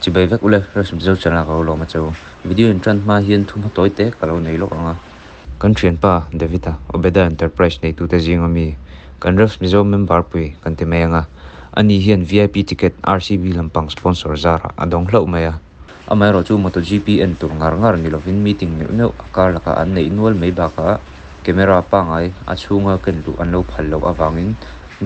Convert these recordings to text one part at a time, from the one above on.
Chibai vek ule, Rest Mizo channel ah ka lo lawm a che u. Video in tan hma hian thu hma tawi te ka lo nei lawk ang a. Kan thianpa David-a, Obeda Enterprise neitute zinga mi, kan Rest Mizo member pui kan ti mai ang a. Ani hian vip ticket RCB lampang sponsor zarah a dawng hlauh mai a. Amaherawhchu MotoGP en tur ngar ngar ni lovin meeting neuh neuh a kar lakah an neih nual mai bakah camera pangngai a chhunga ken luh an lo phal loh avangin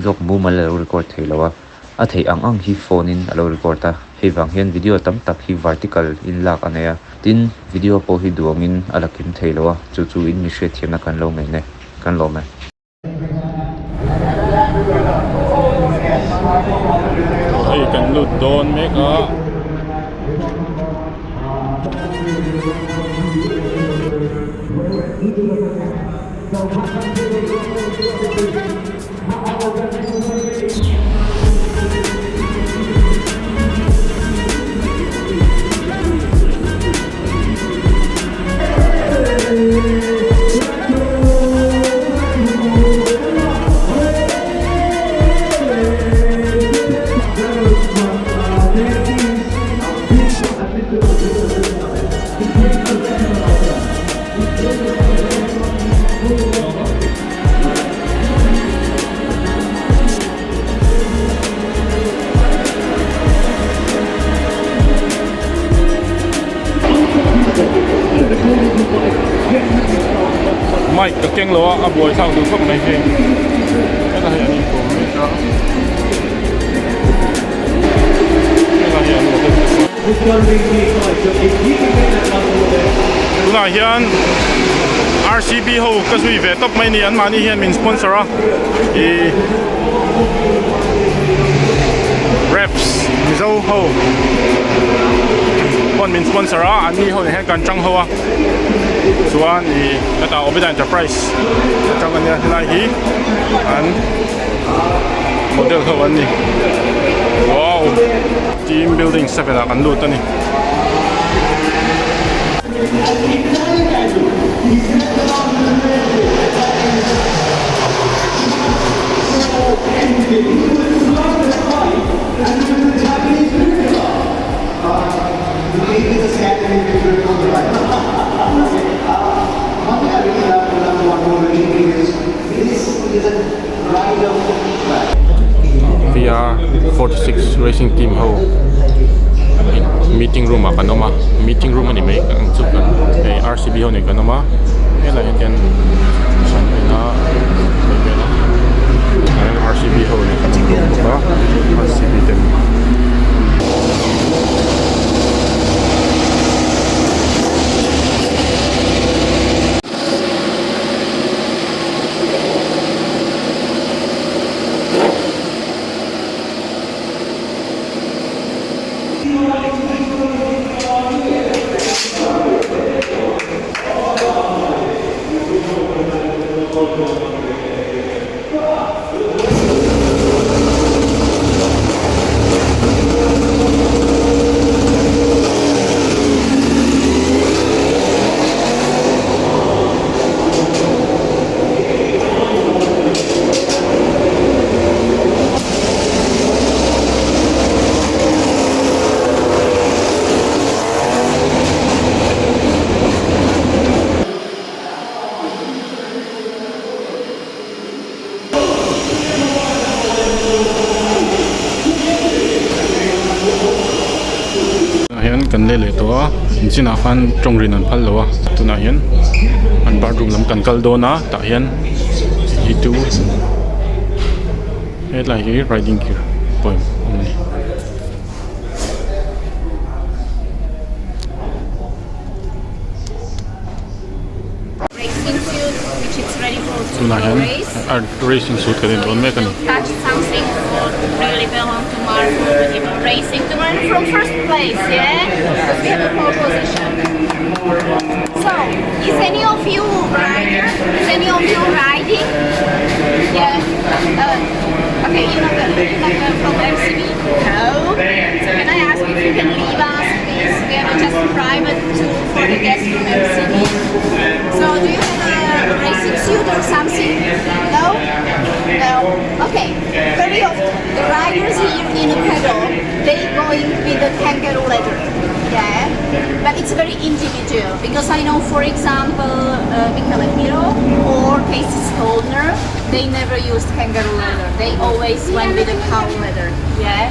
vlog mumal a lo record thei lo a, a theih ang ang hi phone in a lo record a, hei vang hian video tam tak hi vertical in lak a nei a, tin video pawh hi duangin a la kim thei lo a, chu chu in mi hriatthiamna kan lo ngaih ne kan lawm e. Hei kan lut dawn mek a. Mic ka keng lo a a buai thlak duh khawp mai hei heta hei an inkawm mek a heta hei an motor te pawh tunah hian RCB ho ka zui ve tawp mai a ni anmahni hian min sponsor a ih reps mizo ho pawn min sponsor a anni ho nen hian kan tang ho a chuan ih hetah Obeda enterprise atang ania helai hi an model ho an ni wow team building 7 ah kan lut a ni. VR 46 racing team ho meeting room ah kan awm a meeting room a ni mai ang chu kan hei RCB ho nen kan awm a helaiah hian an en a hei vel a RCB ho nen kan awm bawk a RCB ten. Tunah hian kan let leh tawh a inchhinah khan tawng rin an phal lo a tunah hian an bathroom lam kan kal dawn a tah hian hi chu hetlai hi riding gear pawh a awm a ni. Tunah hian racing suit kan en dawn mek a ni. So do you have a racing suit or something? No? No? Okay. Very often the riders here in the paddock, they going with the kangaroo leather. Yeah, but it's very individual because I know, for example, Michele Pirro or Casey Stoner, they never used kangaroo leather. They always went with the cow leather. Yeah.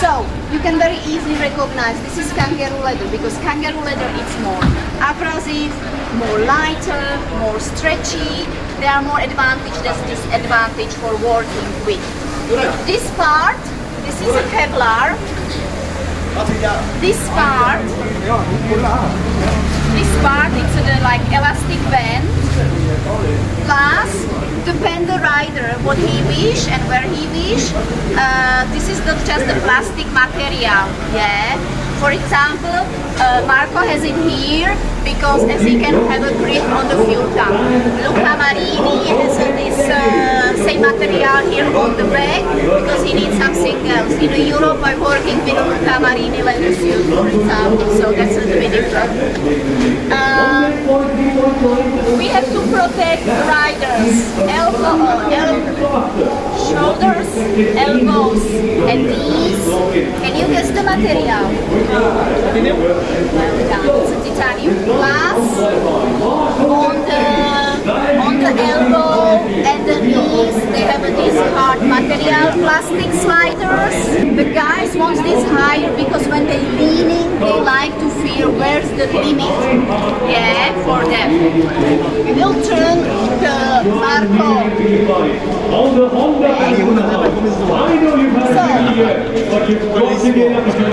So you can very easily recognize this is kangaroo leather because kangaroo leather is more abrasive, more lighter, more stretchy. There are more advantage than disadvantage for working with. This part, this is a Kevlar. This part, this part it's a, like elastic band. Plus, depend the rider what he wish and where he wish. This is not just the plastic material. Yeah. For example, Marco has it here because as he can have a grip on the fuel tank. Luca Marini has this same material here on the back because he needs something else. In Europe, I'm working with Luca Marini leather suit, for example, so that's a little bit different. We have to protect the riders, elbow, shoulders, elbows, and knees. Can you guess the material? Well done. It's a titanium. Plus, on the elbow and the knees, they have this hard material, plastic sliders. The guys want this higher because when they leaning, they like to feel where's the limit. Yeah, for them. We will turn the Marco. So,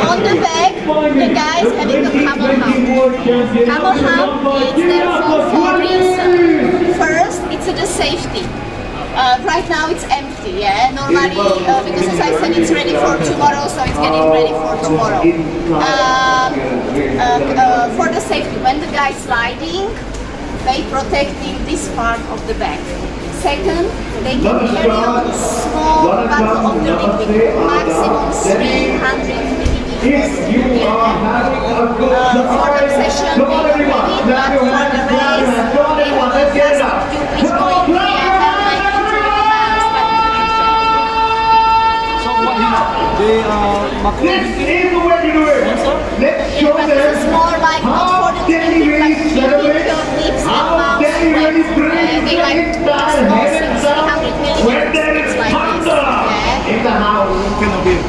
on the back, the guys having a camel hump. Camel hump is there for four reasons. First, it's the safety. Right now it's empty, yeah? Normally, because as I said, it's ready for tomorrow, so it's getting ready for tomorrow. For the safety, when the guy's sliding, they protecting this part of the back. Second, they can carry on small bottle of the liquid, maximum 300 milliliters. Yeah. For the session, they don't have it, but for the race, they have a plastic tube which going via helmet into the mouth. But So what he they Marco This is the way to do it. Let's yeah, show but them this is more like not how for the Delhi drinking, but really keeping celebrates, your lips and how mouth Delhi wet. really brings They the like entire small heaven down 300 when milliliters. there is It's like this. thunder Yeah. in the house.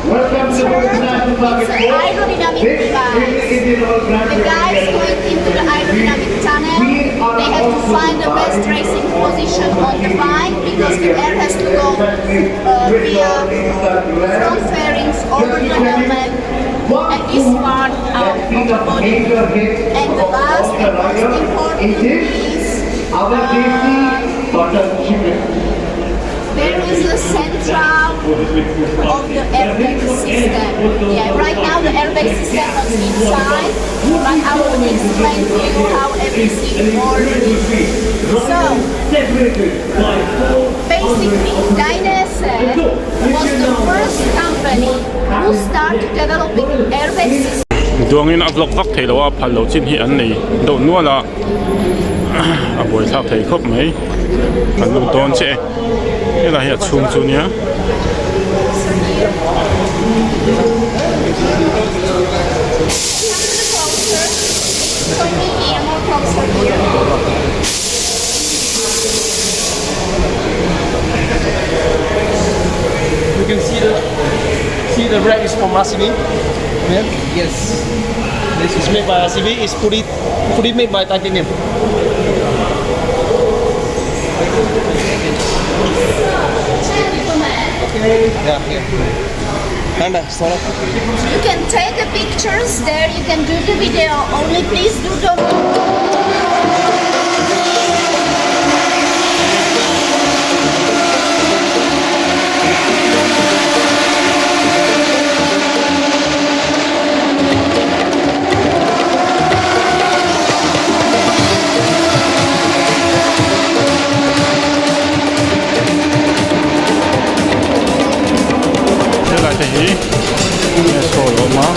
Welcome to the Third, International it's Circuit an Court. aerodynamic This is the device. Indian Oil Grand The Prix. guys going into the aerodynamic tunnel, We are they have to also find the best racing position on the bike because the air has to go via front fairings over the helmet and this part out of the body. And the last and most important is Our desi butter chicken. there is a central of the airbag system. Yeah, right now the airbag system is inside, but I will explain to you how everything works. So, basically, Dainese was the first company who started developing airbag system. Duangin a vlog vak thei lo a phal lo chin hi an nei deuh nual a a buai thlak thei khawp mai kan lut dawn che helai hi a chhung chu nia. Come to the closer. Show me here, more closer here. You can see the rack is from RCB. Yeah. Yes. This is made by RCB. It's fully made by titanium. Gentlemen, Yeah. Yeah. And sorry. you can take the pictures there, you can do the video, only please do the Helai te hi nge saw lo awm a.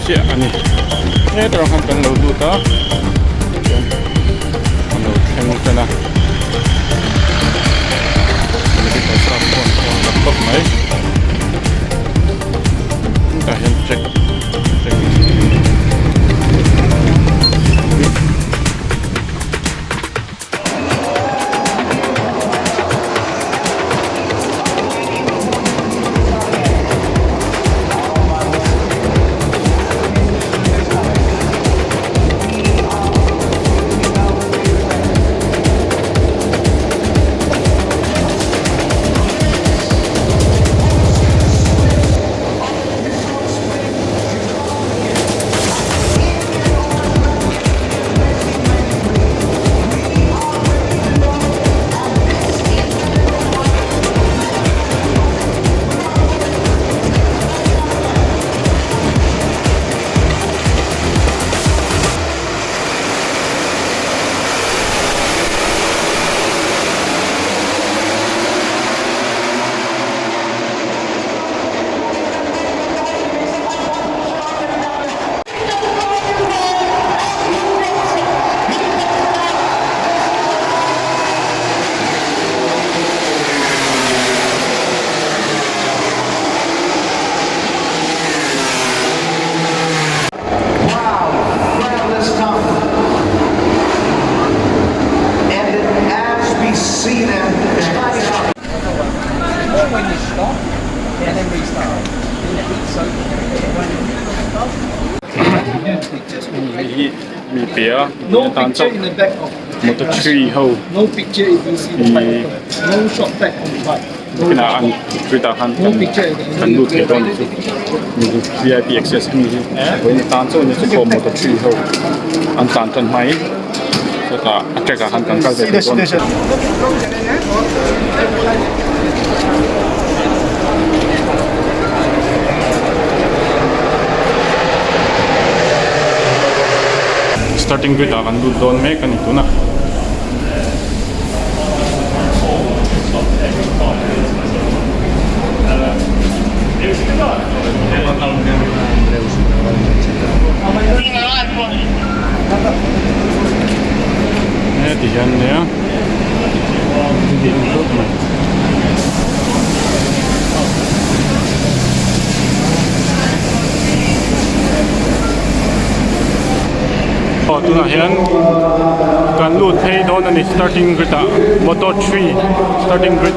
chiah a ni hetah khan kan lo lut a chuan kan lo thleng tan a medical staff pawh an awm tak tawp mai hetah hian check check Hei hi mi pe a tan chauh motor three ho ih kinah an street ah khan kan lut thei dawn chu vip access a ni hi vawiin tan chauh a ni chu khawm motor three ho an tlan tan hma in chutah a track ah khan kan kal ve thei dawn a ni. Starting grid ah kan lut dawn mek a ni tunah. Heti hian nia Aw tunah hian kan lut phei dawn a ni starting grid ah motor three starting grid.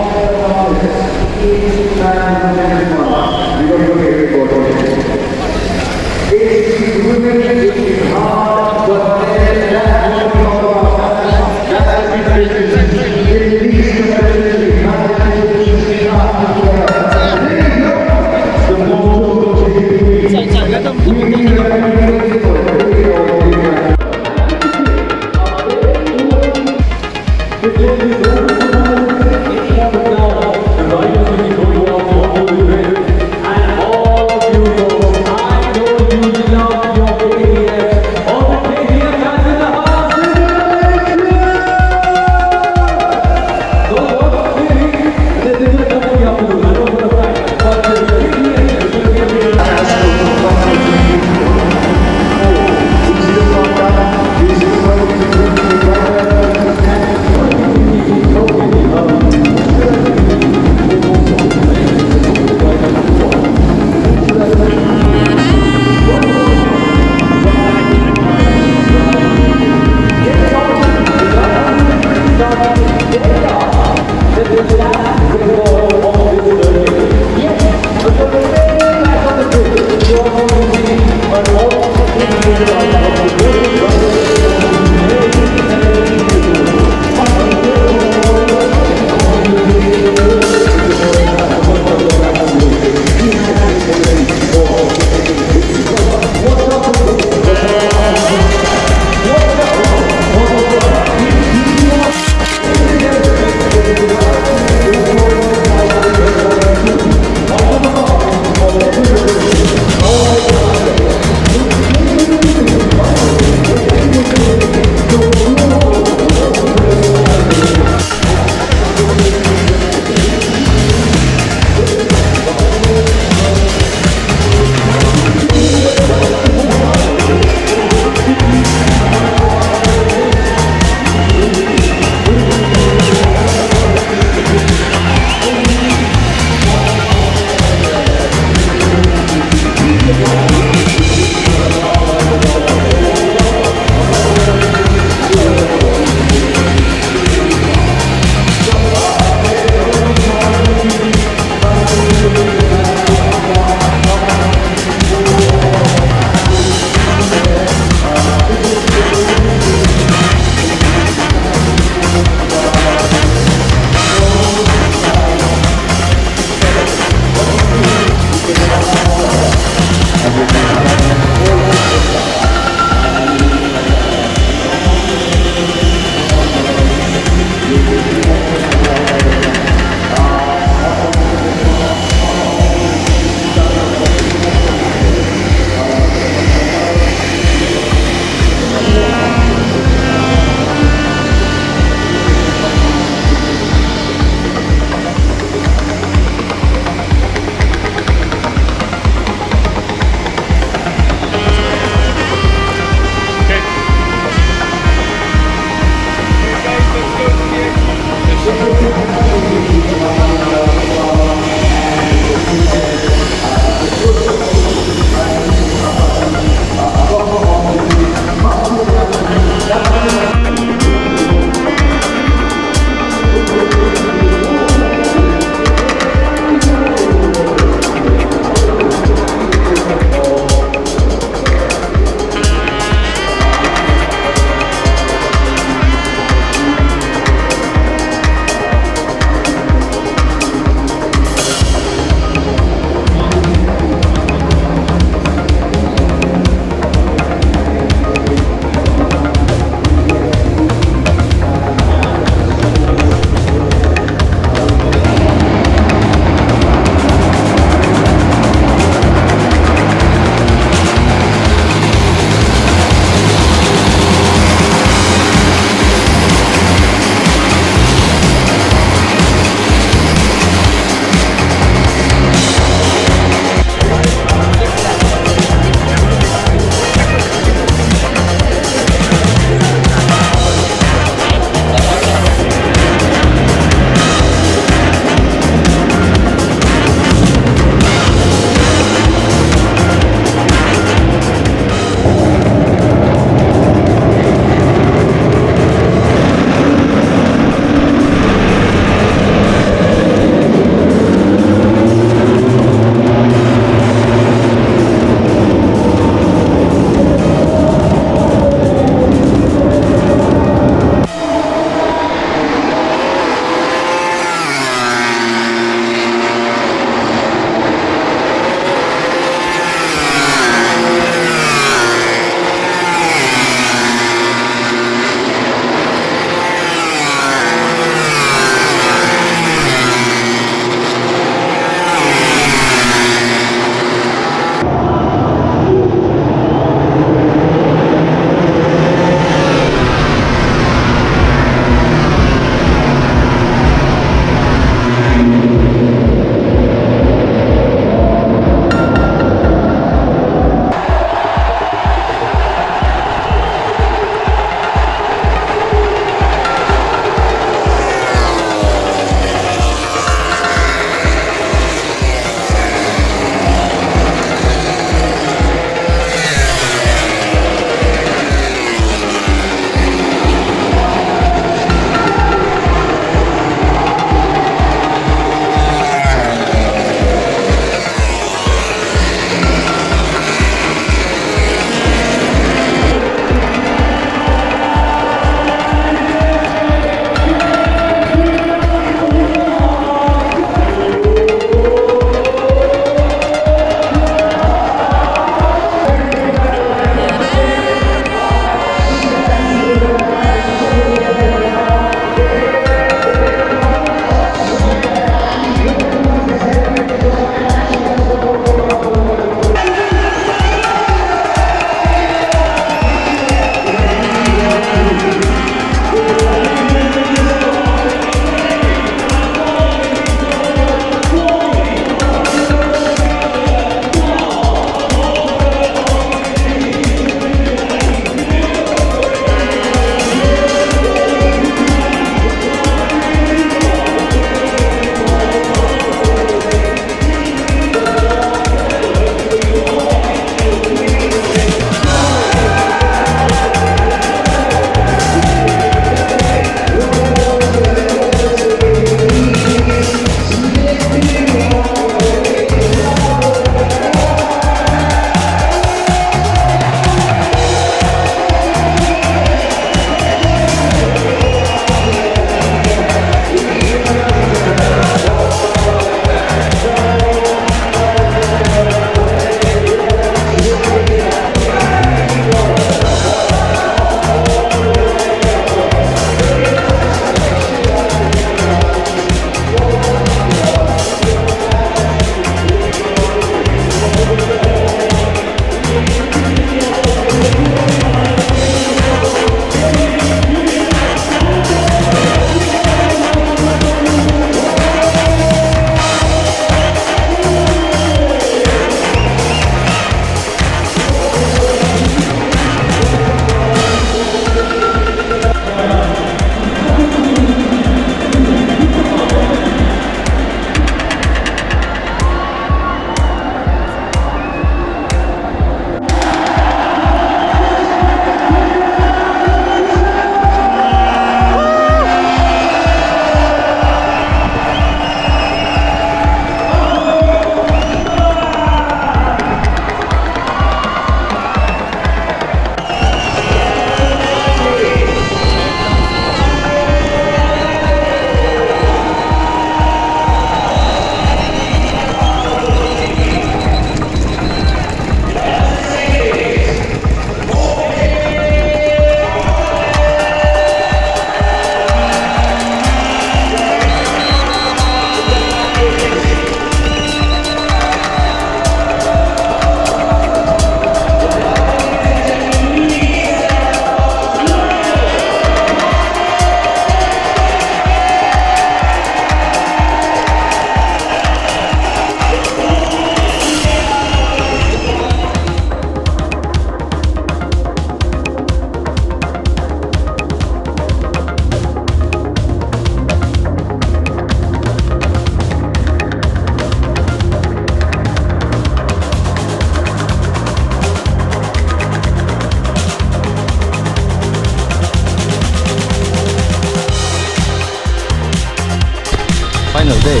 Final day.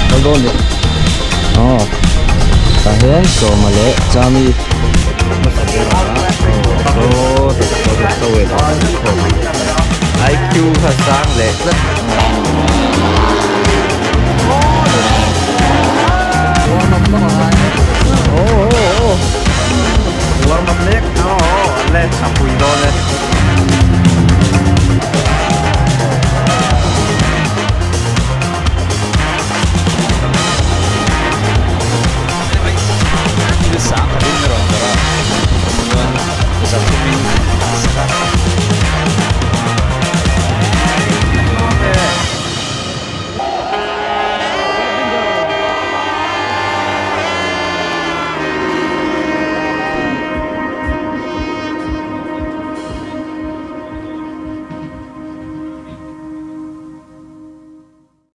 Kal dawn ni. Aw. Tah hian Sawma leh Chami hmasa ber a aw saw ta saw ta saw e IQ kha sang leh tlat.